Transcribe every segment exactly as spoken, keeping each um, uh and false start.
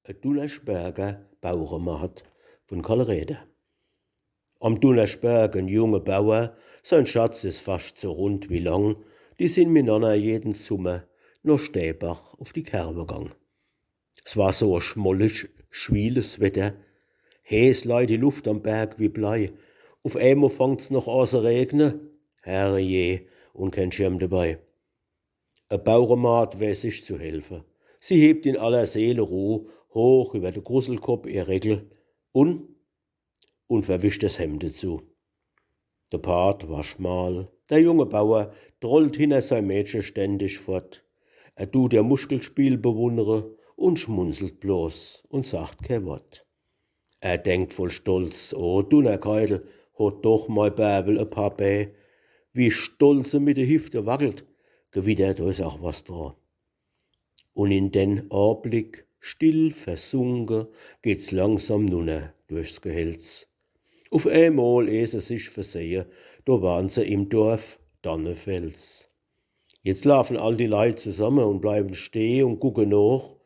E Dunnerschberger Baueremaat vun Karl Räder. Am Dunnerschberg en junge Bauer, sein Schatz is fascht so rund wie lang, die sin minanner jeden Summer no Stäbach uf die Kerwe gang. S war so e schmollig, schwieles Wetter. Heeß leit die Luft am Berg wie Blei. Uf eemol fangt's noch a se regne. Herrje, un keen Schirm debei. E Baueremaat weeß sich zu helfe. Sie hebt in aller Seeleruh hoch iwwer de Krusselkopp ihr Reckel un, un verwischt des Hemd dezu. De Pad war schmal. Der junge Bauer trollt hinner sei Mädche ständig fort. Er dut ihr Muschkelspiel bewunnere un schmunzelt bloß un sagt kee Wort. Er denkt voll Stolz: „O Dunnerkeidel, hot doch mei Bärbel e paar Bää. Wie stolz se mit de Hifte wackelt, Gewitter, do is ach was dra.“ Un in den Ablick, still versunke, geht's langsam nunner durchs Gehölz. Uf eemol, eh se sich versehe, do waren se im Dorf Dannefels. Jetzt lafen all die Leit zusamme un bleiwen steh un gucke noch.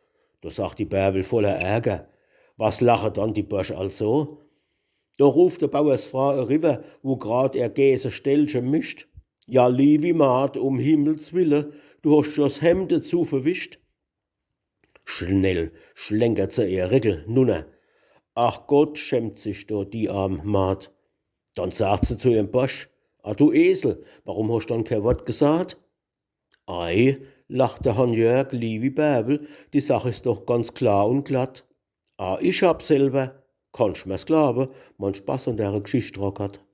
Do sagt die Bärbel voller Ärger: „Was lache dann die Borsch also?“ Do ruft de Bauersfraa eriwwer, wo grad ehr Gääseställche mischt: „Ja, liewi Maat, um Himmels Wille, du hoscht jo s Hemd dezu verwischt.“ Schnell schlenkert se ihr Reckel nunner. Ach Gott, schämt sich do die arm Maat. Dann sagt se zu ihrm Borsch: „Ah, du Esel, warum hoscht dann kee Wort gesaat?“ „Ei“, lacht de Hanjörg, „liewi Bärbel, die Sach is doch ganz klar un glatt. Ah, ich hab selwer, kannscht mer's glaawe, mein Spaß an dere Gschicht dra ghatt.“